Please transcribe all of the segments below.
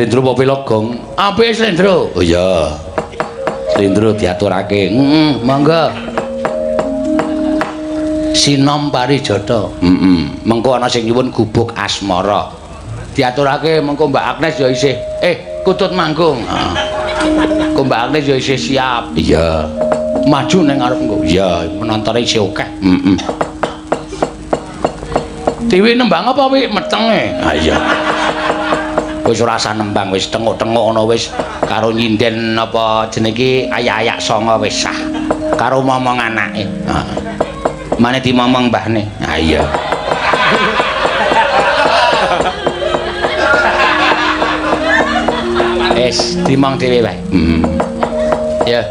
Slendro apa pelogong? Apike slendro. Oh iya. Slendro diaturake. Heeh, monggo. Sinom Parijata. Heeh. Mengko ana sing nyuwun gubuk asmara. Diaturake mengko Mbak Agnes ya isih kutut manggung. Heeh. Engko Mbak Agnes ya isih siap. Iya. Maju ning ngarep engko. Iya, penontone isih akeh. Heeh. Dewi nembang apa wi metenge? Ha iya. Wis ora usah nembang, wis tenguk-tenguk ngono wis karo nyinden apa jenenge iki ayak-ayak sanga wis sah. Karo momong anake. Heeh. Mane dimomong mbahne. Ha iya. Wis dimong dhewe wae. Heeh. Ya.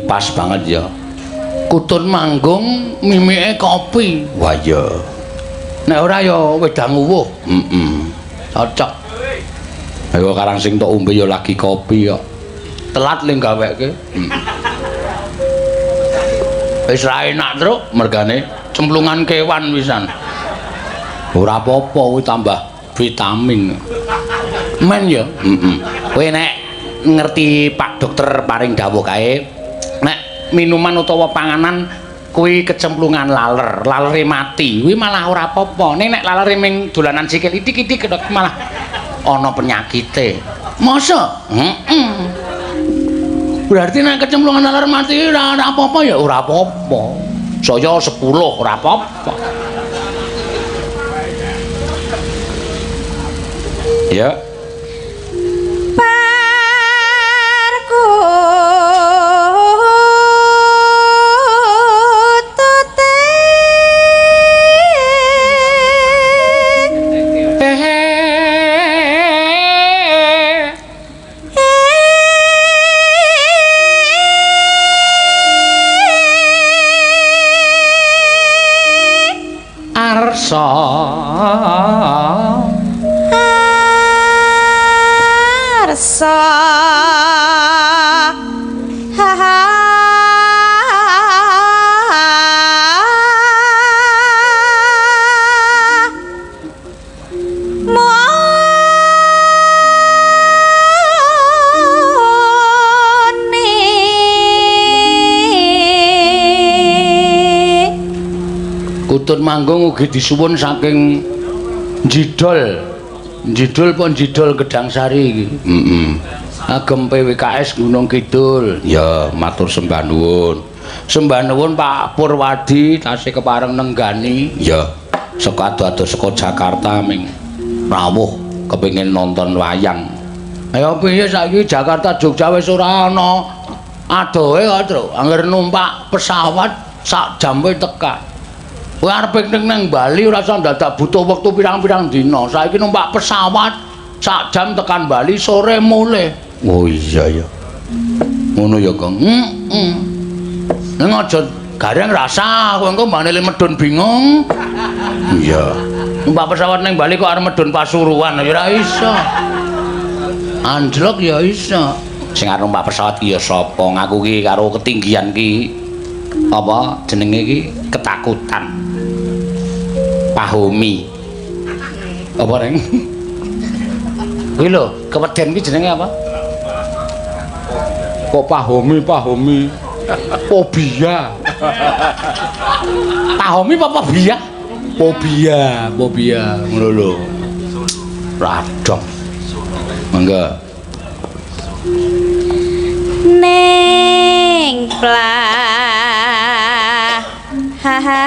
Pas banget ya. Kutun manggung mimike kopi. Wah iya. Nek ora ya wedang uwuh. Heeh. Cocok. Ayo karang sing tok ombe ya lagi kopi kok. Telat ling gaweke. Wis ra enak, Truk, mergane cemplungan kewan pisan. Ora apa-apa kuwi tambah vitamin. Men ya. Heeh. Kowe nek ngerti Pak Dokter paring dawuh kae, nek minuman utawa panganan kuwi kecemplungan laler, lalere mati, kuwi malah ora apa-apa. Ning nek lalere ming dolanan sikil itik-itik malah ana penyakite. Masa? Heeh. Berarti nek kecemplungan laler mati ora apa-apa ya? Ora apa-apa. Saya 10 ora apa-apa. Ya. Arsa Kutun manggung ugi disuwun saking Jidol. Jidol pun Jidol Gedang Sari iki. Heeh. Agem PWKS Gunung Kidul. Ya, matur sembah nuwun. Sembah nuwun Pak Purwadi tasih kepareng nenggani. Ya, saka ado-ado saka Jakarta ming rawuh kepengin nonton wayang. Ayo piye saiki Jakarta Jogja wis ora ana adohe kok, Truk. Angger numpak pesawat sak jam wis tekan. Kowe arep piknik nang Bali ora usah dadak butuh wektu pirang-pirang dina. Saiki numpak pesawat sak jam tekan Bali sore mulih. Oh iya ya. Ngono ya, Kang. Heeh. Ning aja gareng rasa, kowe engko mbane medun bingung. Iya. Numpak pesawat nang Bali kok arep medun Pasuruan ya ora iso. Anjlok ya iso. Sing arep numpak pesawat ki ya sapa? Ngaku ki karo ketinggian ki apa jenenge ki ketakutan. Pahomi. Apa reng? Kuwi lho, keweden ki jenenge apa? Kok pahomi, pahomi. Fobia. Pahomi apa fobia? Fobia, fobia ngono lho. Radong. Mangga. Ning plah ha ha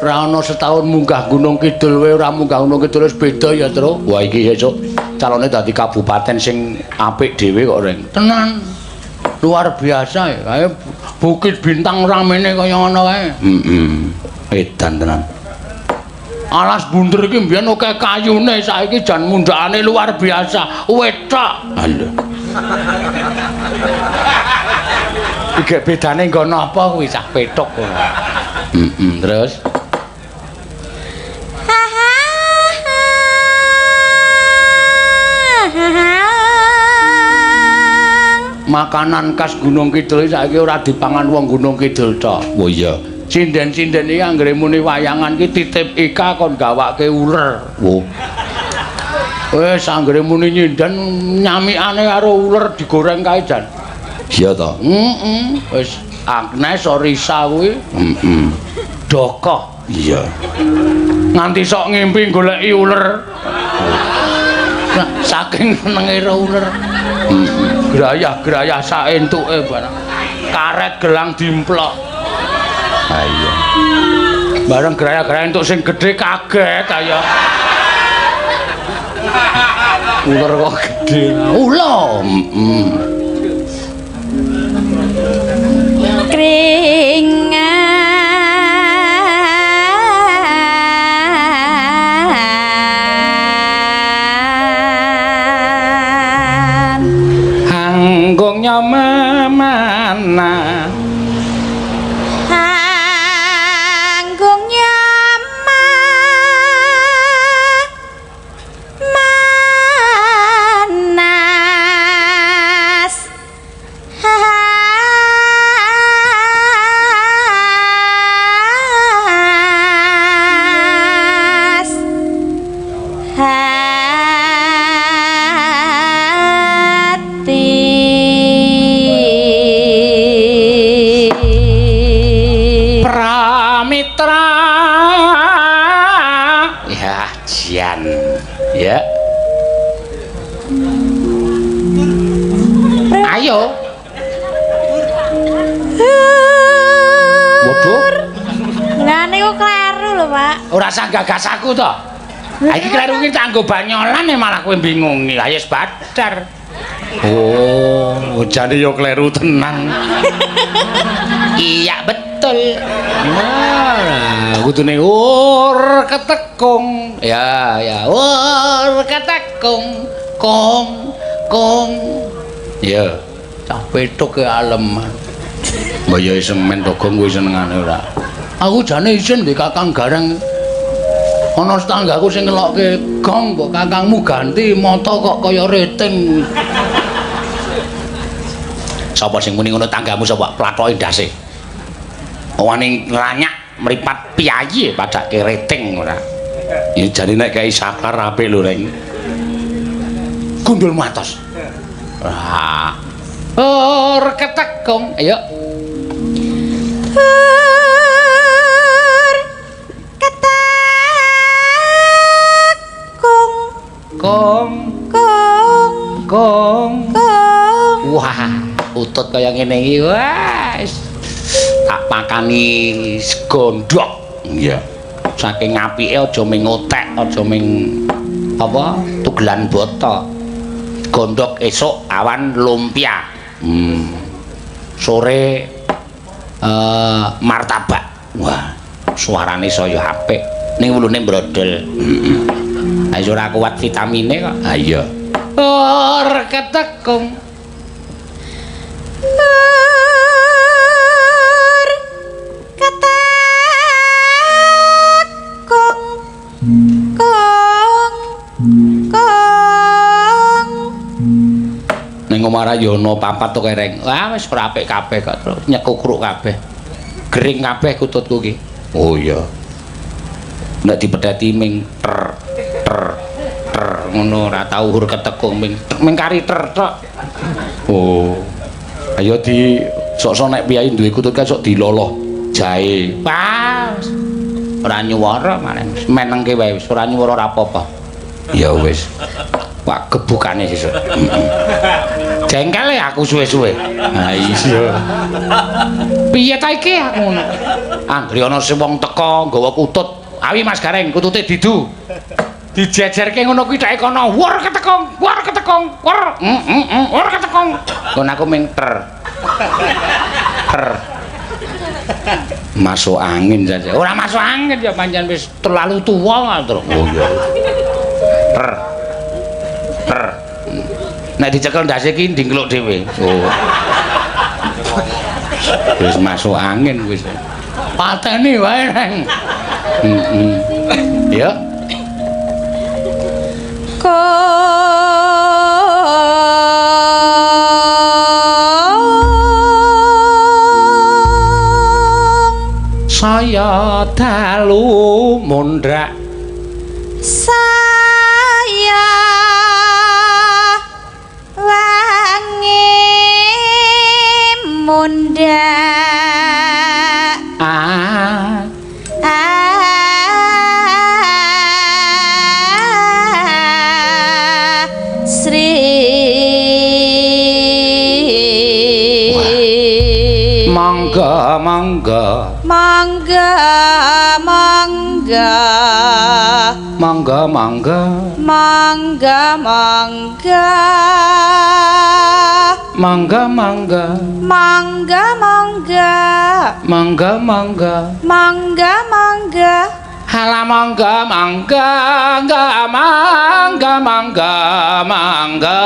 Ora ana setahun munggah Gunung Kidul wae ora munggah Gunung Kidul wis beda ya, Tru. Wah iki sesuk calone dadi kabupaten sing apik dhewe kok, Reng. Tenan. Luar biasa ya. Kae Bukit Bintang ramene kaya ngono kae. Heeh. Edan tenan. Alas bunder iki mbiyen akeh kayune, saiki jan mundhakane luar biasa. Wetok. Ha lho. Iki bedane nggon apa kuwi cah petuk ngono. Heeh, terus makanan khas Gunung Kidul saiki ora dipangan wong Gunung Kidul tok. Oh iya. Sinden-sinden iki anggere muni wayangan ki titip Ika kon gawake uler. Oh. Wis anggere muni nyinden nyamikane karo uler digoreng kae jan. Iya to? Heeh. Wis Agnes Orisa kuwi. Heeh. Dokoh. Iya. Nganti sok ngimpi goleki uler. Nah, saking senenge karo uler. Grayah-grayah saentuke barang. Karet gelang dimplok. Ha iya. Bareng grayah-grayah entuk sing gedhe kaget ayo. Uler kok gedhe. Ula. Heeh. Kringan Hanggongnya mana? Hanggongnya manas has hati. Pramitra. Ya, jian. Ya. Ayo. Waduh. Lah niku kleru lho, Pak. Ora usah gagas aku to. Ha iki kleru iki tak nggo banyolan e malah kowe bingungi. Ha wis badar. Oh, jane yo kleru tenan. Iya betul. Nah, kudune ur ketekung. Ya, ya, ur ketekung. Kong, kong. Ya, cah petuk ke aleman. Mbok ya semen dogong kuwi senengane ora. Aku jane isin ndek Kakang Gareng. Ana tetanggaku sing ngelokke gong kok kakangmu ganti mata kok kaya rating. Sapa sing muni ngono tanggamu sapa plathoke ndase. Wani ngranyak mripat piyayi padake rating ora. Ya jane nek kei sakar apik lho, Reng. Gundulmu atos. Wah. Ur ketekung. Ayo. Ur ketekung. Kong. Kong. Kong. Kong. Wah, utut kaya ngene iki. Wah, tak pakani gondhok. Iya. Saking apike aja ming otek, aja ming apa? Tugelan boto. Gondhok esuk awan lumpia. Sore martabak. Wah, suarane saya apik. Ning wulune brodol. Heeh. Ayo ora kuat vitamine kok. Ha iya. Ur ketekung. Ur ketekung. Kong. Kong. Ning Omara ya ana papat to kereng. Wah wis ora apik kabeh kok terus nyekukruk kabeh. Gering kabeh kututku ki. Oh iya. Nek dipetheti ming ter ter ter ngono ora tau hur ketekung ming ming kari ter tok. Oh. Ayo di sok-sok nek piyayi duwe kutut kae sok diloloh jahe. Wah. Ora nyuwara malah menengke wae wis ora nyuwara ora apa-apa. Ya wis. Wah gebukane sesuk. Jengkel aku suwe-suwe. Ha iya. Piye ta iki aku ngono. Anggere ana sing wong teka nggawa kutut. Awi Mas Gareng kutute didu. Dijejerke ngono kuwi tek kono wur ketekung, wur ketekung, wur wur ketekung. Kon aku ming ter. Ter. Masuk angin saja. Ora masuk angin ya pancen wis terlalu tuwa terus. Oh iya. Ter. Ter. Nek dicekel ndase iki ndingkluk dhewe. Oh. Wis masuk angin wis. Pateni wae reng. Heeh. Ya. Saya dalu mundhak saya wangi mundhak ah Sri. Mangga mangga mangga mangga mangga mangga mangga mangga mangga mangga mangga mangga mangga mangga mangga mangga hala mangga mangga mangga mangga mangga mangga.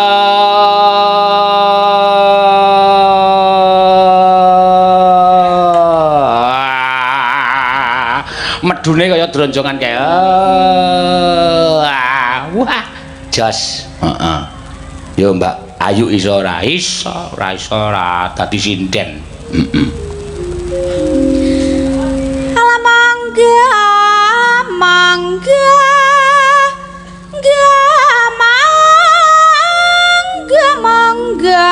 Medune kaya dronjongan kae. Wah, jos. Heeh. Yo Mbak Ayu iso ora? Iso, ora iso ora dadi sinden. Heeh. Ala mangga mangga mangga mangga mangga.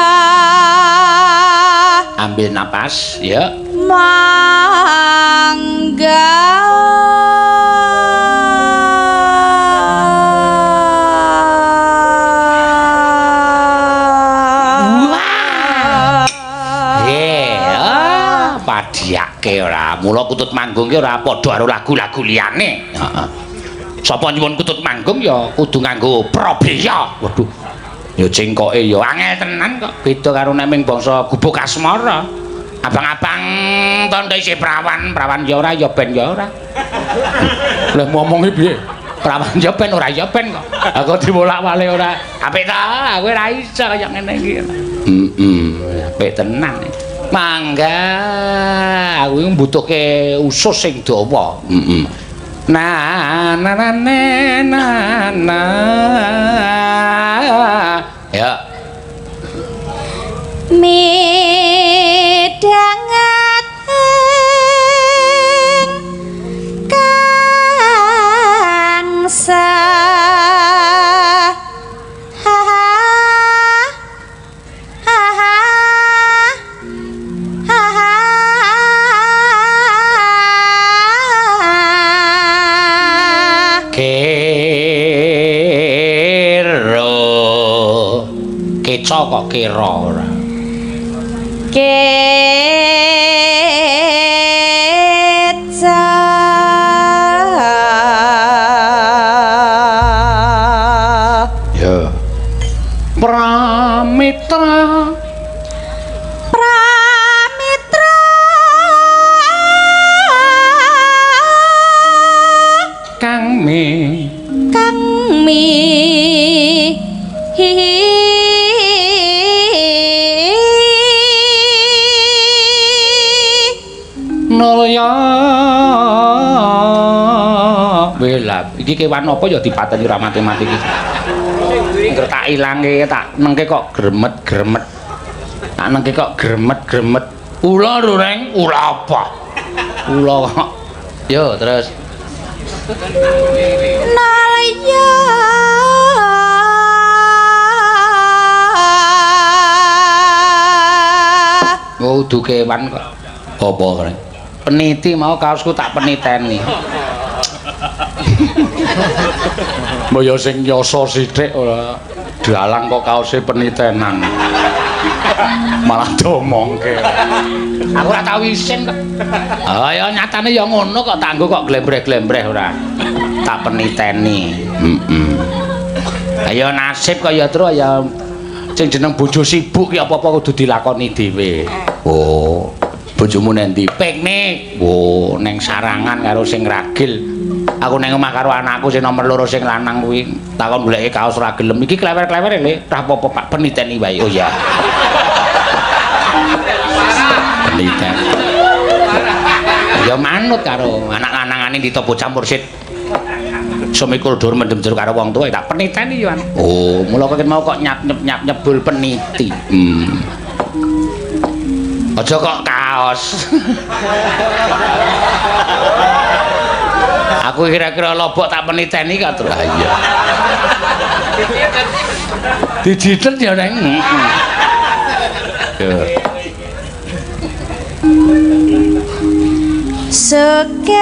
Ambil napas, ya. Mangga. Wah. Yeah, padhiake ora. Mula kutut manggung ki ora padha karo lagu-lagu liyane. Heeh. Sapa nyuwun kutut manggung ya kudu nganggo probya. Waduh. Ya cengkoke ya angel tenan kok. Beda karo nek ming bangsa Gubuk Asmara. Abang-abang tondo isih prawan, prawan ya ora ya ben ya ora. Lah ngomongi piye? Prawan ya ben ora ya ben kok. Aku diwolak-walik ora. Apik ta, aku ora iso kaya ngene iki. Heeh, apik tenan. Mangga, aku iki mbutuhke usus sing dawa. Heeh. Na na na na na. Ya. Midhanget ing kang sa ha ha ha ha ha. Kero keca kok kira ora. Keca. Ya. Pramitra Pramitra kang mi kang mi hi nulya welap. Iki kewan apa ya dipateni ora mati-mati iki. Angger tak ilangke tak nengke kok gremet-gremet. Tak nengke kok gremet-gremet. Ula lho, Reng, ula apa? Ula kok. Yo, terus. Nalaya Oh, udu kewan kok. Apa, Reng? Peniti mau kaosku tak peniteni. Mbok ya sing yasa sithik ora. Dalang kok kaose penitenan. Malah diomongke. Aku ora tau isin kok. Ah ya nyatane ya ngono kok tanggo kok glembreh-glembreh ora. Tak peniteni. Heeh. Ayo nasib kaya tru ya sing jeneng bojo sibuk ki apa-apa kudu dilakoni dhewe. Oh, bojomu nang ndi? Piknik. Oh, neng sarangan karo sing ragil. Aku neng omah karo anakku sing nomor loro sing lanang kuwi takon goleki kaos ra gelem. Iki klewer-klewer le, ra apa-apa Pak, peniteni wae. Oh iya. Peniten. Ya manut karo anak lanangane dito bocah mursid. Semikul dur mendem jero karo wong tuwa tak peniteni yo. Oh, mula kok mau kok nyap-nyap nyebul peniti. Aja kok kaos. Aku kira-kira lobok tak peniteni kok terus. Iya. Dijitet ya, Neng. Heeh. Sugeng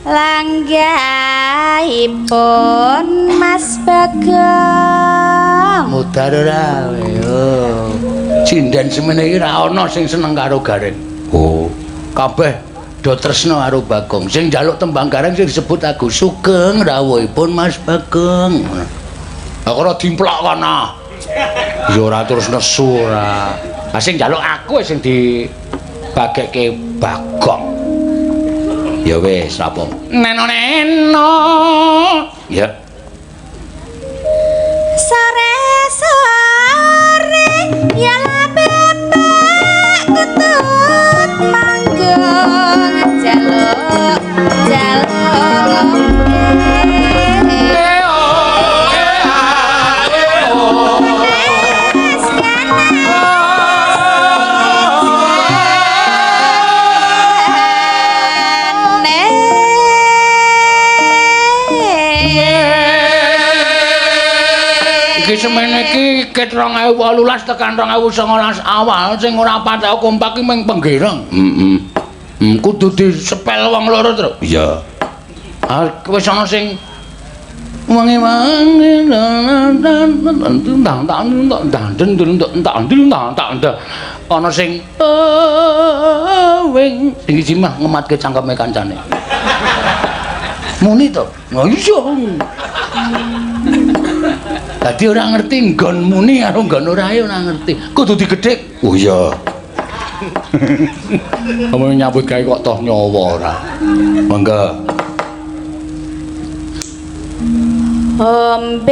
langgahipun Mas Bagong. Mudar ora yo. Sinden semene iki ra ana sing seneng karo Gareng. Oh, kabeh do tresna karo Bagong. Sing njaluk tembang Gareng sing disebut aku sugeng rawuhipun Mas Bagong. Aku ora dimplok kono. Ya ora terus nesu ora. Lah sing njaluk aku sing dibagekke Bagong. Ya wis, apa? Neno-neno. Ya. Sore-sore ya bebek kutut manggung jaluk jaluk Iki semene iki ket 2018 tekan 2019 awal sing ora patek kompak iki mung penggereng. Heeh. Kudu disepel wong loro, Tru. Iya. Ah wis ana sing wangi-wangi ana sing wing sing iki mah ngematke cangkeme kancane. Muni to? Lah iya. Dadi ora ngerti nggon muni karo nggon orae ora ngerti. Kudu digedhek. Oh iya. Kamu nyambut gawe kok toh nyawa ora. Monggo. Omben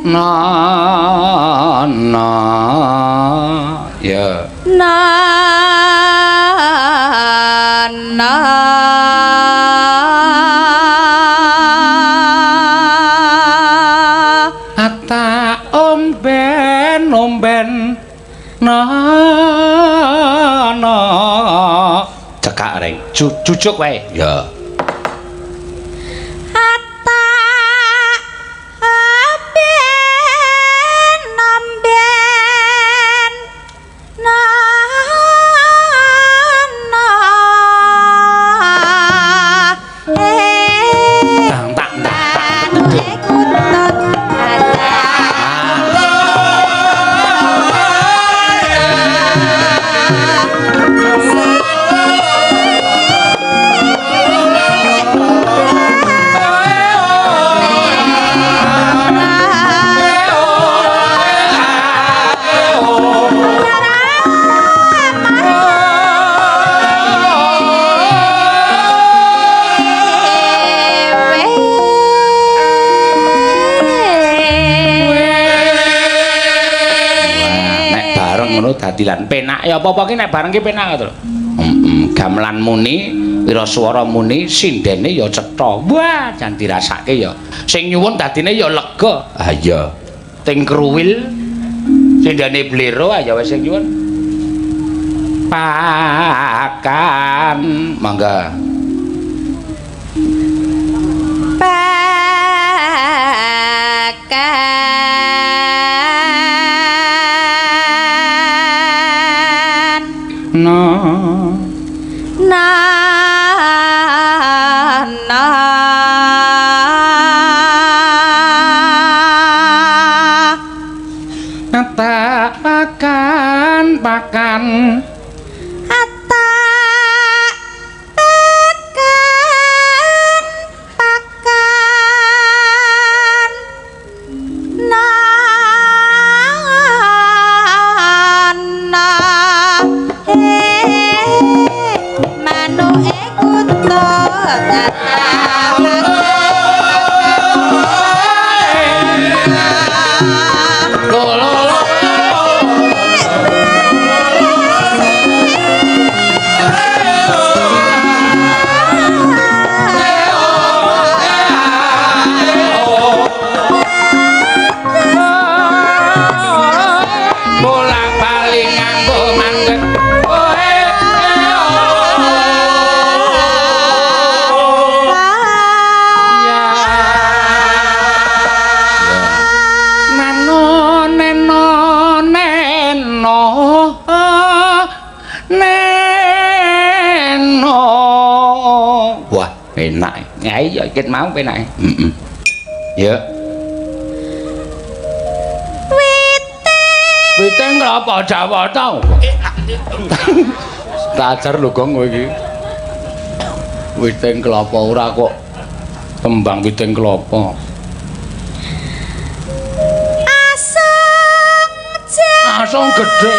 na na ya na na ata omben omben na na cekak reng jujuk wae ya ata omben omben na na tang tak tak kutut dadi lan penak ya apa-apa ki nek bareng ki penak to lho. Heeh, gamelan muni, wiraswara muni, sindene ya cetha. Wah, jan dirasake ya. Sing nyuwun dadine ya lega. Ah iya. Ting kruwil sindene blero ya wis sing nyuwun. Pakan mangga. Pakan No. Na na Tak pakan pakan atak pakan pakan na na manuke kutut Enak. Ya iya iki mau penake. Heeh. Ya. Wite. Wite ngrapa Jawa tau. Tak ajar lho Gong kowe iki. Witing kelapa ora kok tembang witing kelapa. Asung Asung gedhe.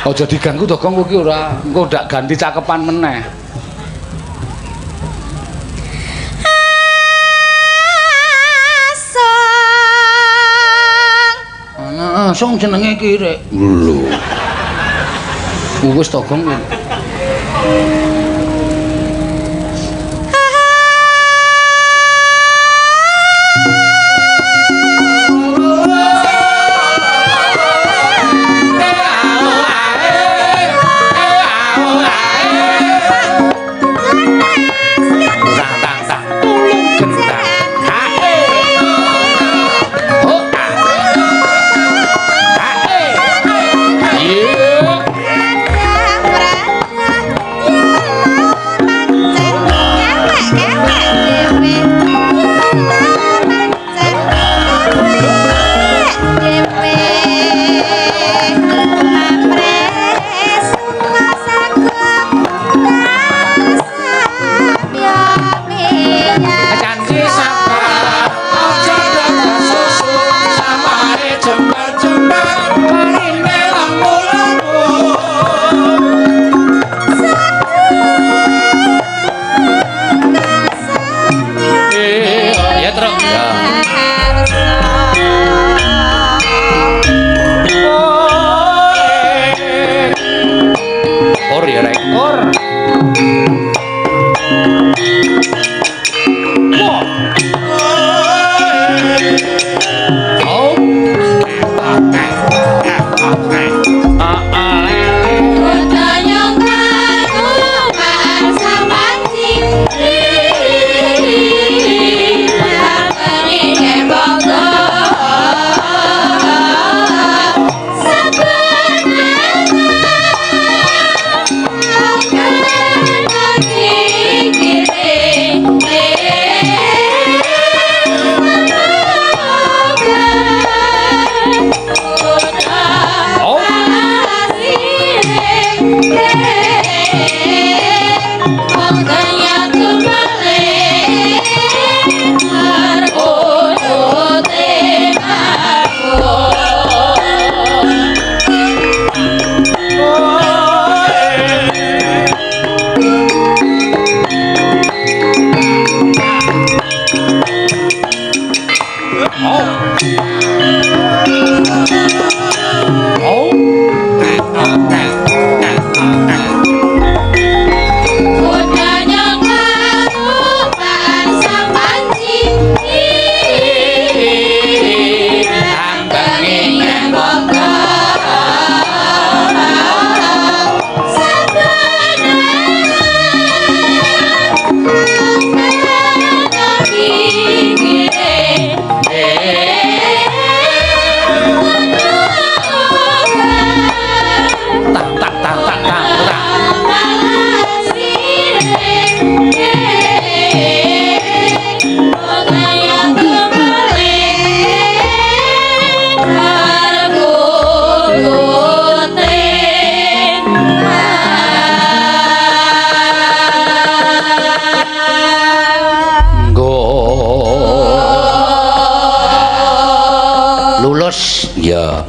Aja diganggu to Gong kowe iki ora. Engko ndak ganti cakepan meneh. Asung jenenge kirik. Lho. Wis to Gong. Wah.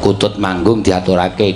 Kutut manggung diaturake.